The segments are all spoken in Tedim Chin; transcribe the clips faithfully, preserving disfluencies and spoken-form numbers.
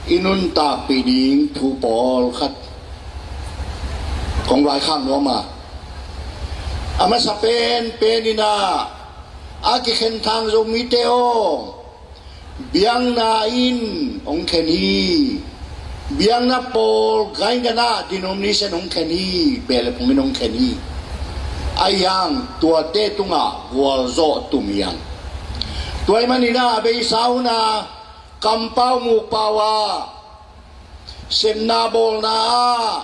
I nuntakpih ding thu pawlkhat kong vaikhak nuam a, a masa penpen in ah a kikhenthang Zomite aw, biakna in hong khen hi. Biakna pawl gaingana denomination hong khen hi, beh le phung in hong khen hi. Ahi hang tuate tungah gualzawh tum hi hang. Tua ahih manin ah a beisa hun a kampau mukpau ah, sepna bawlna ah,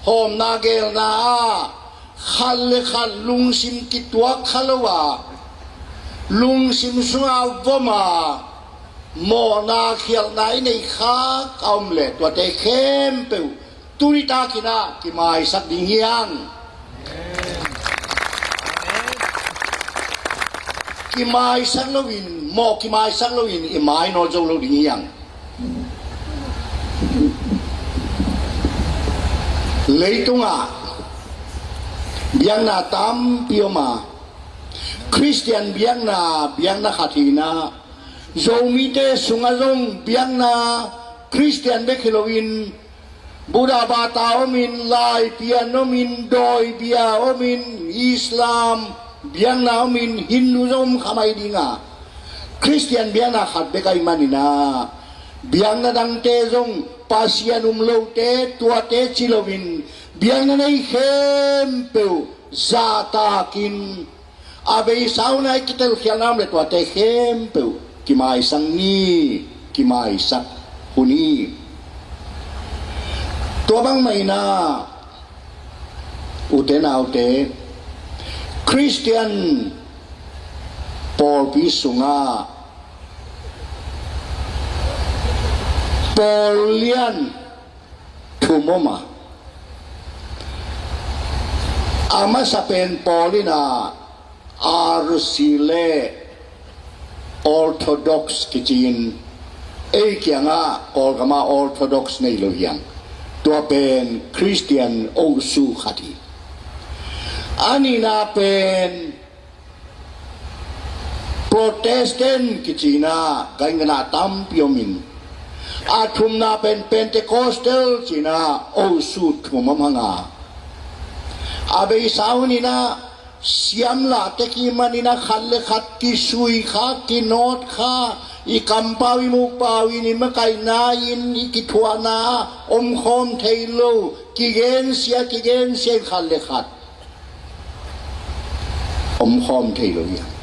hawmna geelna ah, khat le khat lungsim kituak kha lo a, lungsim sungah vom a, mawhna khialhna i neih khak a om leh tuate khempeuh tuni takin ah kimaisak ding hi hang. Kimaisak loin, mawh kimaisak loin i mai nawn zo lo ding hi hang. Leitungah biakna tampi om a, Khristian biakna, biakna khat hi in ah, Zomite sungah zong biakna Khristian bek hi loin, Buddha bata omin, Laipian omin, Dawibia omin, Islam biakna omin, Hindu zong om kha mai ding a, Khristian biakna khat bek ahih manin ah, biakna dangte zong Pasian um lote tuate ci loin, biakna nei khempeuh zahtakin, a beisa hun a i kitelkhialhna om leh tuate khempeuh kimaisak ni, kimaisak hun hi. Tua bangmah in ah, ute naute, Khristian pawlpi sungah pawl lian thum om a, a masa pen pawl in ah R C le Orthodox kici in, ei kiangah Kawlgam ah Orthodox nei lo hi hang. Tua pen Khristian ohsu khat hi. A nihna pen Protestant kici in ah gaingana tampi om in, a thumna pen Pentecostal ci in ah ohsu thum om hang a, a beisa hun in ah siamlah tek ahih manin ah khat le khat kisui kha, kinawt kha, i kampau i mukpau in, i makaihna in, i kithuahna omkhawm thei lo, kigensia kigensia in khat le khat omkhawm thei lo hi hang.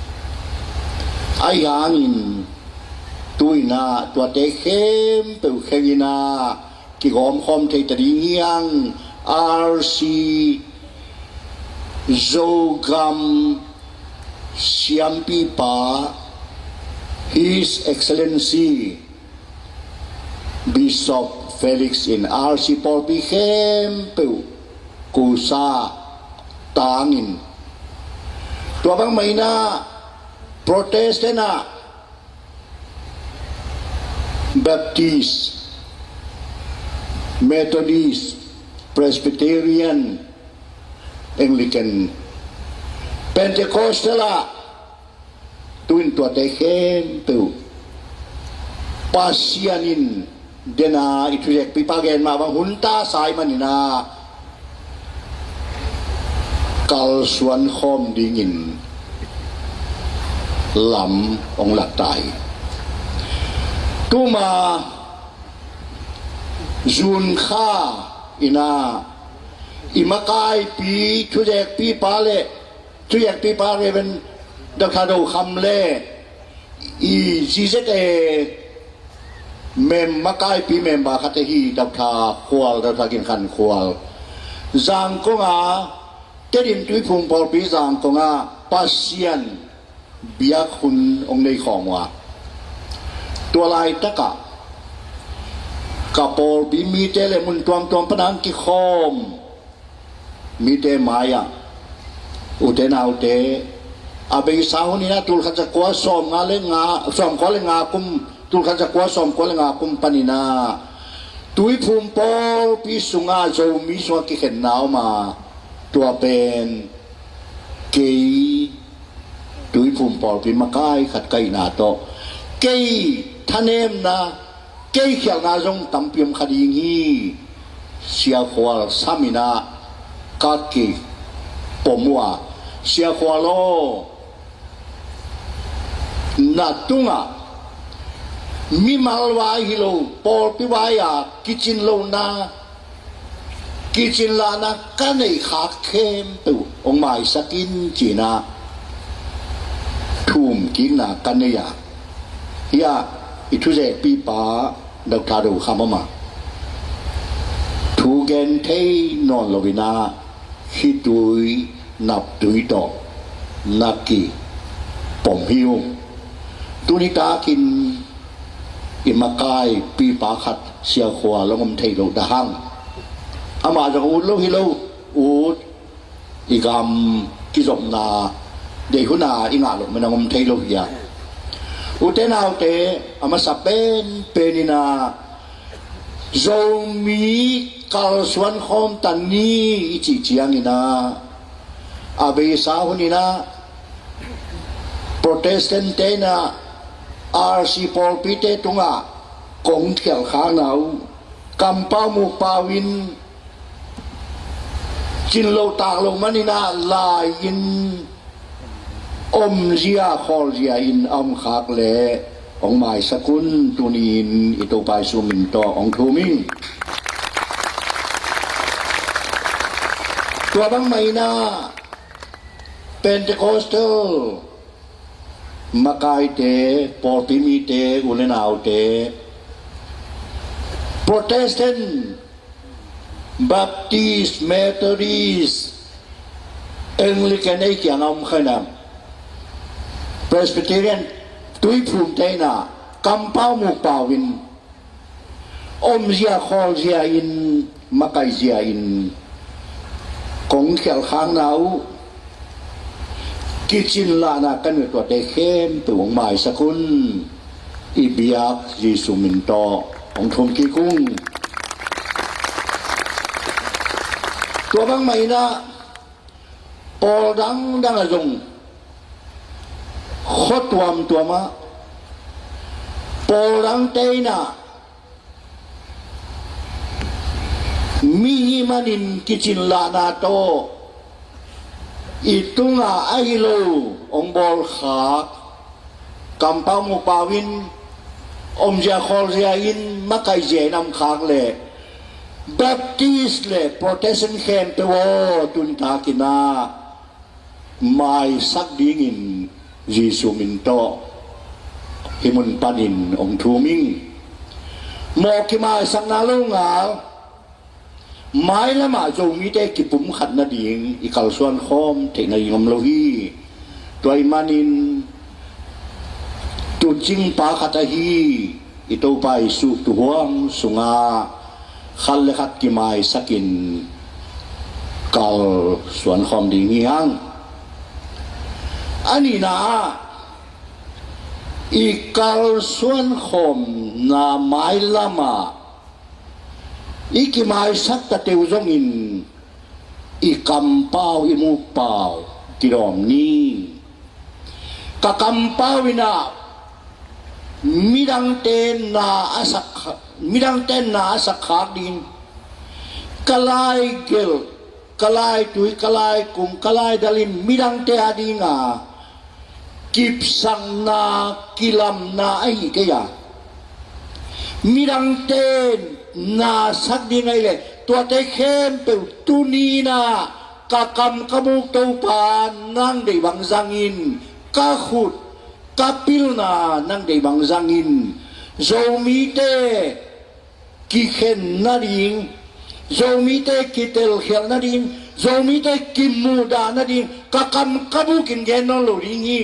Ahi hangin tu in ah tuate khempeuh kheng in ah kigawmkhawm thei ta ding hi hang. R C Zogam siampipa, His Excellency Bishop Felix in R C pawlpi khempeuh kusa tangin, tua bangmah in ah Protestant ah Baptist, Methodist, Presbyterian, Anglican, Pentecostal ah, tu in tuate khempeuh Pasian in den a, i thuzekpipa gen mah bang hun tasa ahih manin ah kalsuan khawm dingin lam hong lak ta hi. Tuma June kha in ah i makaipi thuzekpipa le thuzekpipa Reverend Doctor Do Kham le i Z Z A mem-, makaipi member khat ahi Doctor Khual, Doctor Gin Khan Khual, Zangkong ah, Tedim Tuiphum pawlpi Zangkong ah Pasian biak hun hong nei khawm uh a, tua laitak ah ka pawlpi mite le mun tuamtuam pan a hong kikhawm mite mai-ah, ute naute, a beisa hun in ah tulkhat zakua sawmnga le nga, sawmkua le nga kum, tulkhat zakua sawmkua le nga kum panin ah Tuiphum pawlpi sungah Zomi sungah kikhenna om a, tua pen kei Tuiphum pawlpi makai khat ka hihna tawh kei thanemna Kei khialhna zong tampi om kha ding hi. Sia Khual sam in ah ka kipom uh a, Sia Khual aw, na tungah mimal vai hi lo, pawlpi vai-a kicin lohna, kicin lahna ka neih khak khempeuh hong maisak in, ci-in ah thum kikna ka nei a. Hiah i thuzekpipa Doctor Do Kham om a, thu gen thei nawn lo-in ah khitui naptui tawh na kipom hi ung. Tuni takin i makaipipa khat Sia Khual hong om thei lo dah hang. Amah zong ut lo hi lo, ut, i gam kizopna deih hun-a i ngah loh man hong om thei lo hi a. Ute naute, a masa penpen in ah Zomi kalsuan khawm ta ni i cih ciangin ah, a beisa hun in ah Protestant-te in ah R C pawlpite tungah kong khialhkhakna uh kampau mukpau in cin lo tak lo man in ah lai-in omzia khawlzia in a omkhak leh hong maisak un, tuni-in i Topa Jesu min tawh hong thum ing. Tua bangmah in ah Pentecostal makaite, pawlpi mite, u le naute, Protestant, Baptist, Methodist, Anglican ei kiangah om kha in ah, Presbyterian, Tuiphumte in ah kampau mukpau in omzia khawlzia in, makaizia in kong khialhkhakna uh, kicin lahna ka neih uh, tuate khempeuh hong maisak un, i biak Jesu min tawh hong thum kik ung. Tua bangmah in ah pawl dangdang ah zong, khua tuamtuam ah pawl dangte in ah mihing manin kicin lahna tawh i tungah ahi lo hong bawlkhak, kampau mukpau in, omzia khawlzia in, makaizia in a omkhak leh Baptist le Protestant khempeuh aw, tuni takin ah maisak dingin Jesu min tawh hih mun panin hong thum ing. Mawh kimaisakna lo ngal, mailamah Zomite kipumkhat nading i kalsuan khawm theih nading om lo hi. Tua ahih manin tuucingpa khat ahi i Topa Jesu tuuhuang sungah khat le khat kimaisakin kalsuan khawm ding hi hang. A nihna ah, i kalsuan khawmna mailamah i kimaisak ta teuh zongin i kampau, i mukpau kidawm ni. Ka kampau in ah midangte na a sak, midangte na a sakkhak ding, ka laigelh, ka laitui, ka laikung, ka laidal in midangte adinga kipsakna, kilamna ahi kei a, midangte na sak ding ahih leh tuate khempeuh tuni in ah ka kam ka muk Topa, nang deih bang zangin, ka khut, ka pilna nang deih bang zangin, Zomite kikhen nading, Zomite kitelkhialh nading, Zomite kimuhdah nading ka kam ka muk in gen nawn lo ding hi.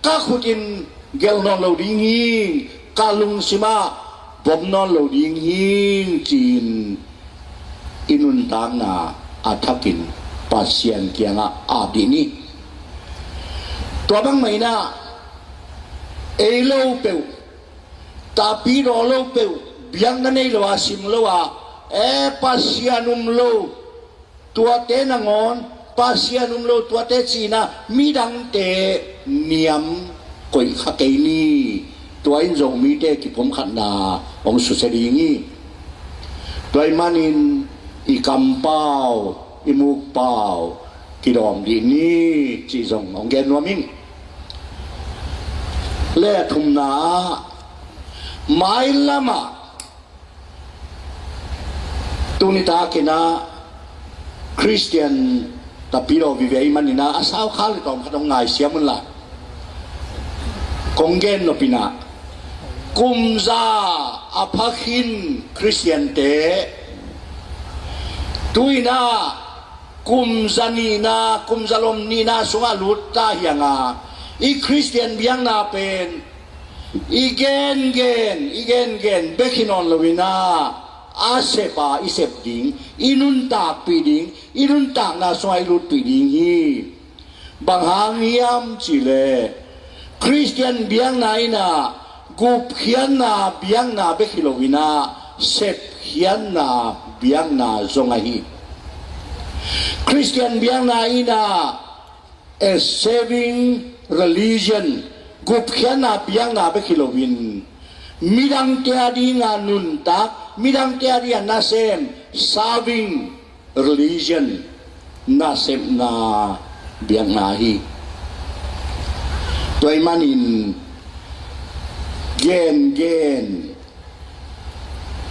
Ka khut in gelh nawn lo ding hi. Ka lungsim ah vom nawn lo ding hi, ci-in i nuntakna a thakin Pasian kiangah ap dih ni. Tua bangmah in ah ei lo peuh, tahpih daw lo peuh, biakna nei lo a, sim lo a, e, Pasian um lo, tuate nangawn, Pasian um lo tuate ci-in ah midangte niam koih kha kei ni. Tua in Zomite kipumkhatna hong susia ding hi. Tua ahih manin i kampau, i mukpau kidawm dih ni cih zong hong gen nuam ing. Le a thumna ah, mailam ah tuni takin ah Khristian tapidaw vive ahih manin ah a saukhal le tawm khat hong ngaisiam un la. Kong gen nop in ah, kum za a pha khin Khristiante tu-in ah kum za nihna, kum za lom nihna sungah lut ta hi hang a, i Khristian biakna pen i gengen, i gengen bek hi nawn lo-in ah, a sep a i sep ding, i nuntakpih ding, i nuntakna sungah i lutpih ding hi. Bang hang hiam cih leh Khristian biakna in ah gupkhiatna biakna bek hi lo-in ah, sepkhiatna biakna zong ahi. Khristian biakna in ah a saving religion, gupkhiatna biakna bek hi loin, midangte a dingin nuntak, midangte a dingin nasem, serving religion, nasepna biakna hi. Tua ahih manin gengen,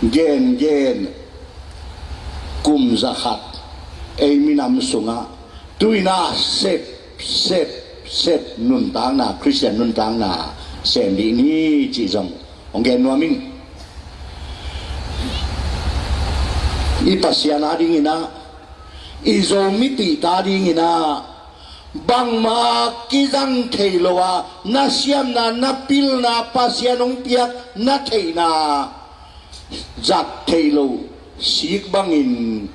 gengen kum za khat ei minam sungah tu-in ah sep, sep, sep nuntakna, Khristian nuntakna sem dih ni cih zong hong gen nuam ing. I Pasian a dingin ah, i Zomipihte a dingin ah, bangmah kizang thei lo a, na siamna, na pilna, Pasian hong piak na theihna zat theih loh sik bangin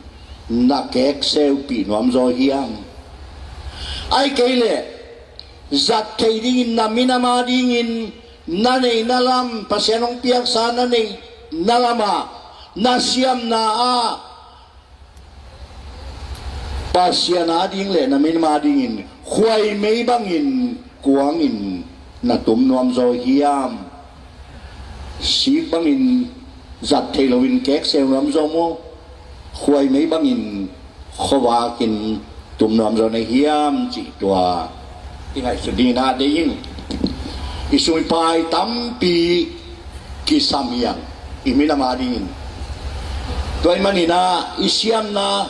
na kekseupih nuamzaw hiam? Ahih kei leh zat theih dingin, na minam a dingin na neih na lam, Pasian hong piaksa na neih na lamah, na siamna ah Pasian a ding le na minam a dingin khuaimei bangin kuangin na tum nuamzaw hiam? Sik bangin zat theih loin kekseu nuamzaw maw, khuaimei bangin khuavakin tum nuamzaw na hiam cih tua i ngaihsut dingin ah deih ing. I sung i pai tampi kisam hi hang, i minam a dingin. Tua ahih manin ah i siamna,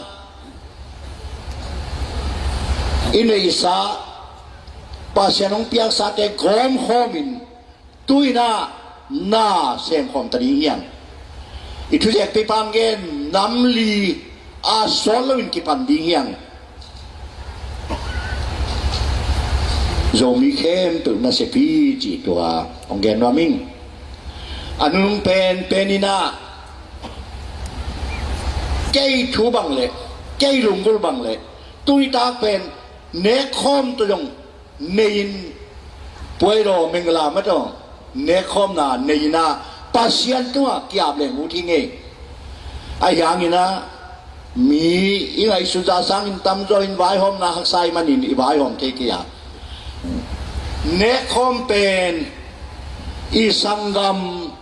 i neihsa, Pasian hong piaksate gawmkhawmin tu-in ah na semkhawm ta ding hi hang. I thuzekpi panggen nam li a sawt loin kipan ding hi hang. Zomi khempeuh nasep hi cih tua hong gen nuam ing. A nunung penpen in ah, kei thu bang le, kei lunggulh bang le, tuni tak pen nekkhawm tawh zong nei-in, puaidaw mengla ma tawh nekkhawmna nei-in ah, Pasian tungah ki-ap leng ut hi ngei. Ahih hangin ah, mi i ngaihsut zah sangin tamzaw in vaihawmna haksa ahih manin i vaihawm thei kei a, nekkhawm pen i sanggam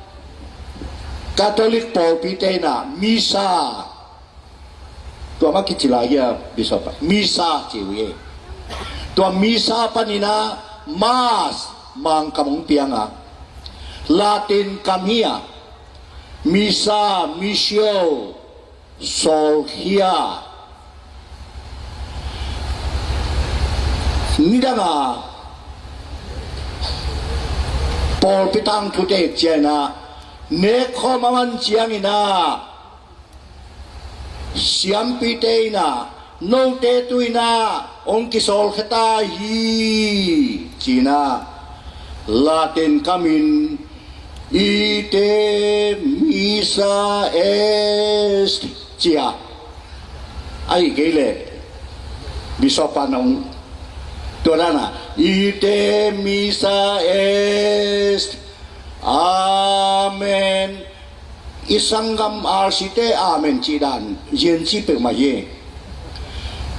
Catholic pawlpite in ah Missa, tua mah kici lai hia, Bishop? Missa ci uh hi. Tua Missa panin ah Mass, Mangkam hong piang a, Latin kam hi a, Missa, Missio, sawlkhia. Nidang a pawlpi tangthute ciangin ah, nekkhawm a man ciangin ah, siampite in ah, note tu-in ah hong kisawlkhia ta hi, ci-in ah, Latin kamin, Ite missa est, ci a, ahih kei leh Bishop pan hong, tua dan a, Ite missa est, amen. I sanggam R C te amen cih dan, zian cih peuhmah hi.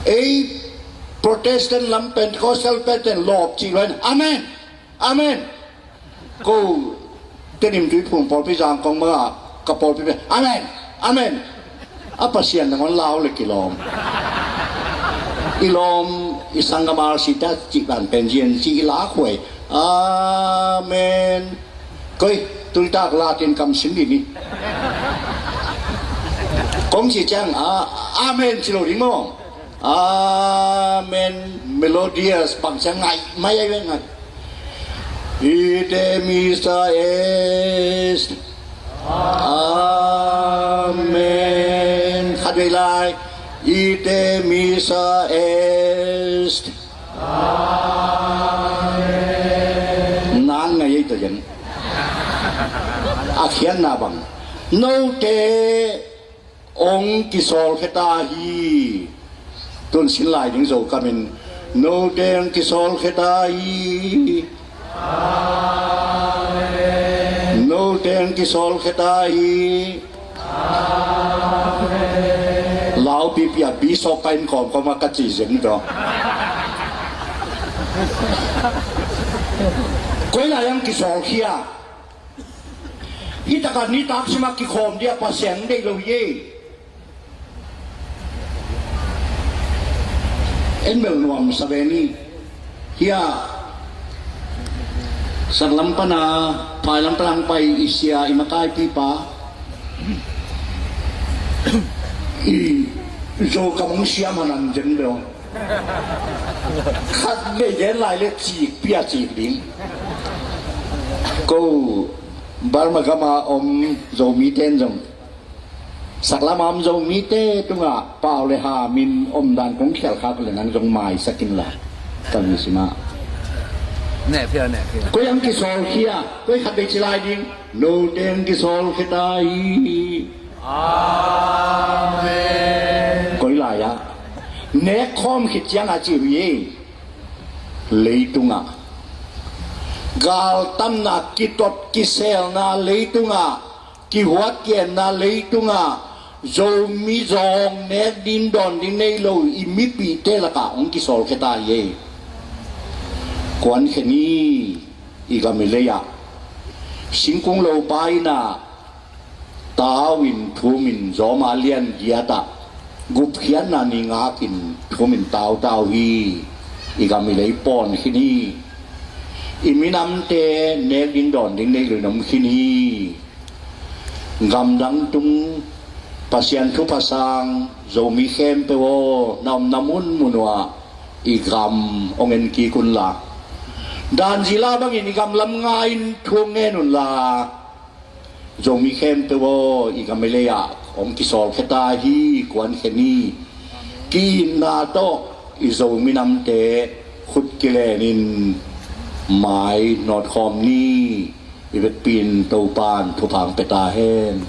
Ei Protestant lam, Pentecostal pen ten lawp cih loin, amen, amen. Ko Tedim Tuiphum pawlpi Zangkong bangah ka pawlpi pen, "Amen! Amen!" A Pasian nangawn lau le kilawm. I lawm, i sanggam R C ta cih dan pen zian ci i lakhuai. "Amen!" Koi, tuitak latin kam sim dih ni. Kong ci ciang, a, "Amen!" ci lo ding maw. "Amen!" Melodious, bang ciang ngai mai ai ve ngai. Ite missa est. Amen. Khat vei lai. Ite missa est. Amen. Nang ngai ei ta jen. A khiatna bang. Note hong kisawlkhia ta hi. Tun sin lai ding Zo kamin, "Note hong kisawlkhia ta hi. Note hong kisawlkhia ta hi." Laupipi a bisawk ka inn kawmkawm a ka ci zen tawh. Koi lai hong kisawlkhia? Hi takah nitak simak kikhawm dia Pasian deih lo hi ei. En bel nuam sa ve ni. Hia, saklam pana, phailam pana hong pai i sia i makaipipa, i Zo kam hong siam hanan zen bel. Khat vei gen lai le cik pia cik ding. Ko Burma gama om Zomite in zong, saklama om Zomite tungah pau le hamin omdan kong khial khak le nang zong maisak inla. Ka mi sima. Neh phia, neh phia. Koi hong kisawlkhia, koi khat vei ci lai ding. Note hong kisawlkhia ta hi. Amen. Koi lai-ah nek khawm khit ciangah ci uh hi. Leitungah galtamna, kitot kiselna leitungah, kihuatkiamna leitungah, Zomi zawng nek ding dawn ding nei lo i mipihte lakah hong kisawlkhia ta hi ei. Kuankhia ni. I gam i lei-ah singkung lopa in ah tau in thum in, Zawma lian giat ah gupkhiatna ni ngakin thum in tautau hi. I gam i lei pawn khin hi. I minamte nek ding dawn ding nei lo in om khin hi. Gamdang tung Pasian thupha sang Zomi khempeuh aw, na omna munmun uh ah i gam hong en kik unla, dan zila bangin i gam lam nga-in thu hong ngen unla. Zomi khempeuh aw, i gam i lei-ah hong kisawlkhia ta hi. Kuankhia ni. Ki-itna tawh i Zomi namte khut kilenin mai nawtkhawm ni. I vekpi in Topan thupha hong pia ta hen.